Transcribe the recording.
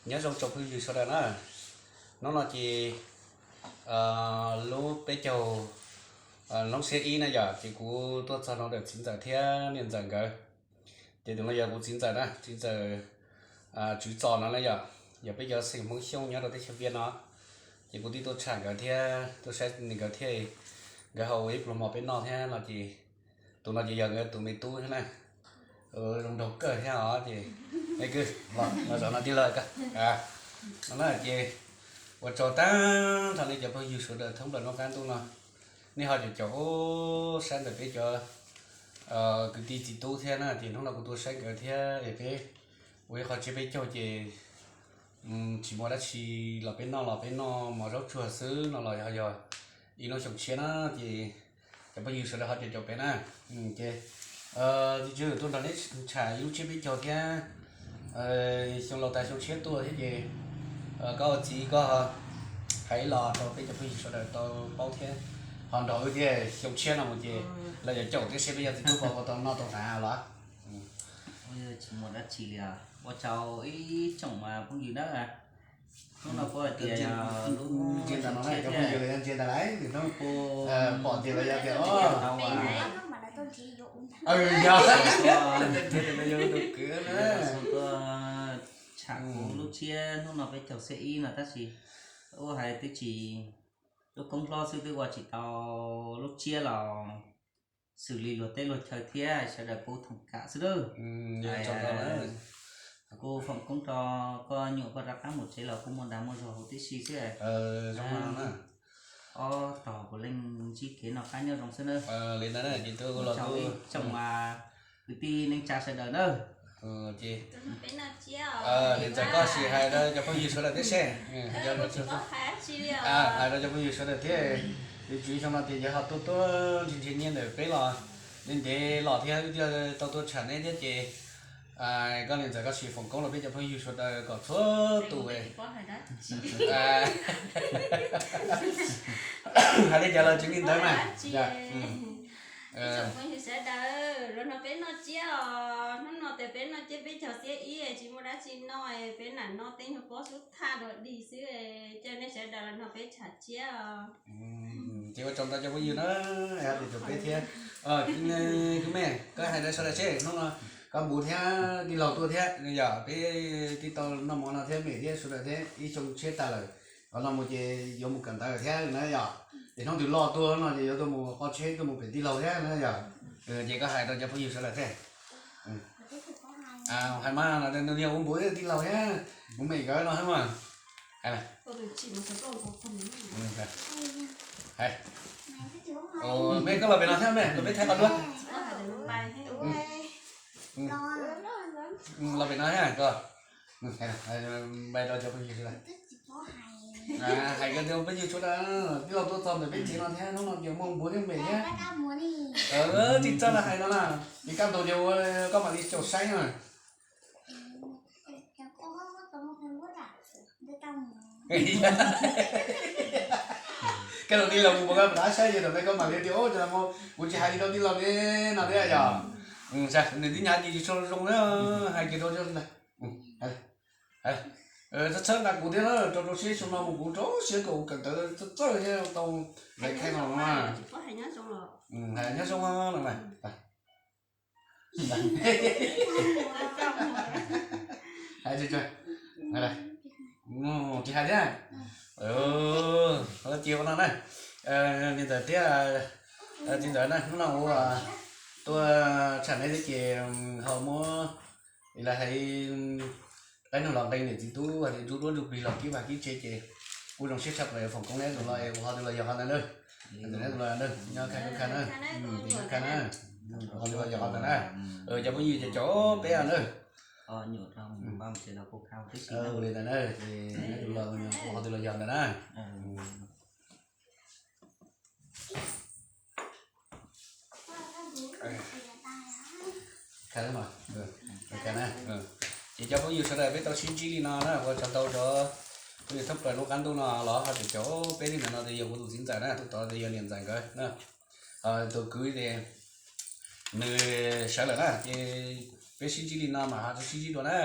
Nyob zoo tsoom phooj ywg sawv daws na. Hnub no ces lub peb caug lub xiab ib na yom, ces kuv tuaj txog no ntawm txiv ntxawm thiab niam ntxawm nkawd. Ces tus no yog kuv txiv ntxawm na, txiv ntxawm Tswv Txos no na yom, yog peb cov xeem Hmoob Xyooj nyob rau teb chaws Viaj no. Ces kuv twb tuaj tsham nkawd thiab tuaj saib nkawd thiab, nkawd ho ua ib pluag mov peb noj thiab no ces tus no ces yog nkawd tus me tub thiab na. Zoo nraug kawg thiab os ces, kwv, los zov no tij laug koj. No na ces ua tsaug tag nrho nej cov phooj ywg sawv daws thoob plaws hnub qab ntuj no, nej ho caum caum saib ntawm peb cov kwv tij txiv tub thiab na, ces hnub no kuv tuaj saib nkawd thiab es peb ua ib qho tsiab peb caug ces tsis muaj dab tsi los peb noj los peb noj mov zaub tsuag xwb no los ho yog ib hnub xyoo tshiab na, ces cov phooj ywg sawv daws ho caum caum peb na. Ces tus tswv tuaj nrog neb tsham ib lub tsiab peb caug thiab, xyoo laus tas xyoo tshiab tuaj thiab ces koj ua txiv koj hais los rau peb cov phooj ywg sawv daws tau paub thiab, ho nrog wb thiab xyoo tshiab no mus ces los yog caum thiab seb peb cov txiv tub puas tau noj tau hnav los. Tsis muaj dab tsi li os, ua tsaug ib tsoom phooj ywg na. Hnub no kuv hais tias ntsia ntawm no na, cov phooj ywg los yog ntsia ntawm lawm, pom tias los yog tias, yog, ntsia ntawm no yog tus kwv na, tuaj tsham kuv lub tsiab hnub no peb caug xiab ib no tab sis ua hais twb tsis, lub koob hlob xwb twb ua tsis tau lub tsiab los xws li luag teb luag chaw thiab sawv daws kuj thoom kam xwb lawm. Kuj foom koob rau koj nyuam koj rov qab mus tsev los kuj muaj dag muaj zog huv tib si xwb. Ob tog puav leej ntsib kev noj qab nyob zoo xwb na. Li ntawd na, ces tus ua los tsoom kwv tij neej tsa sawv daws na. Niam ntxawm koj sim hais rau cov phooj ywg sawv daws thiab seb, hais rau cov phooj ywg sawv daws thiab, yuav tsum xyoo no tias yog ho tuaj tuaj nrhiav nrhiav nyiaj ntawm peb los ntev ntev los thiab wb thiaj tau tuaj tsham neb thiab ces koj niam ntxawm koj sim foom koob rau peb cov phooj ywg sawv daws kom txhua tus hais li cas los tsis li ntawd mas. Ib tsoom phooj ywg sawv daws, los nrog peb noj tsiab os, hnub no tias peb noj tsiab peb caug xiab ib tsis muaj dab tsi noj, peb nam no tej nyuag pob xub thaj dua dig xwb, caw nej sawv daws los nrog peb tsham tsiab os. Ces ua tsaug ntau cov phooj ywg na, hais tias caum peb thiab. Kwv me, koj hais rau sawv daws seb hnub no koj npus thiab tij laug tuaj thiab yog peb twb tau noj mov no thiab me thiab sawv daws thiab ib xyoo tshiab tag lawm, qhov no mus ces yuav mus kawm ntawv thiab na yom. Ces hnub twg loj tuaj no ces yuav tuaj mus qhov tsheb tuaj mus pem tij laug thiab na yom. Ces koj hais rau cov phooj ywg sawv daws thiab. Hais mas no nws yog kuv npus tij laug thiab kuv me nkawd no thiab mas. Hais, me koj los pem no thiab me, los peb thaij qhov duab. Los pem no thiab koj. Npais rau cov phooj ywg sawv daws. Hais rau cov phooj ywg sawv daws, tij laug tuaj txog ntawm peb tsev no thiab hnub no ces muaj npua thiab me thiab. Tsis txawj los hais no na, ces kaj ntug ces ua koj mam li caum saib na. Kaj ntug tij laug mus pom koj rov saib ces thaum ntawd koj mam li tias, o, cas kuv tsis hais li rau tij laug ne no thiab yog. Nws tib nyuag ces tsis tshua zoo na, hais kiag rau txhawb nqa kuv thiab na, rau rau siab xyoo no mus kuv rau siab kom kuv kawm ntawv txawj txawj thiab tau laiv khaib no. Hais nyob zoo no mas. Tsis hais thiab. Cia ua no na, niam ntxawm thiab txiv ntxawm na, hnub no kuv tuaj tsham neb thiab ces ho muab ib lo hais qaib nug los nqee niam txiv tub hais tias ntsub duab ntsub plig los kib vaj kib tsev ces kuj zoo siab tshaj plaws, foom koob neb tus los es ua qhov twg los yog qhov ntawd na. Neb tus los na, nyob khaj khaj na, khaj na, ua qhov twg los yog qhov ntawd na. Cov phooj ywg ces caum peb na. Ua li ntawd na, ces neb tus los ua qhov twg los yog ntawd na. Ces cov phooj ywg sawv daws peb tau sib ntsib li no na, ua tsaug ntau rau phooj ywg thoob plaws lub qab ntuj no los ho caum caum peb li ntawm no, ces yog kuv tus txiv ntxawm na, tus tod ces yog niam ntxawm nkawd na. Tus kwv ces nws sawv lawm na, ces peb sib ntsib li no mas ho tau sib ntsib dua na.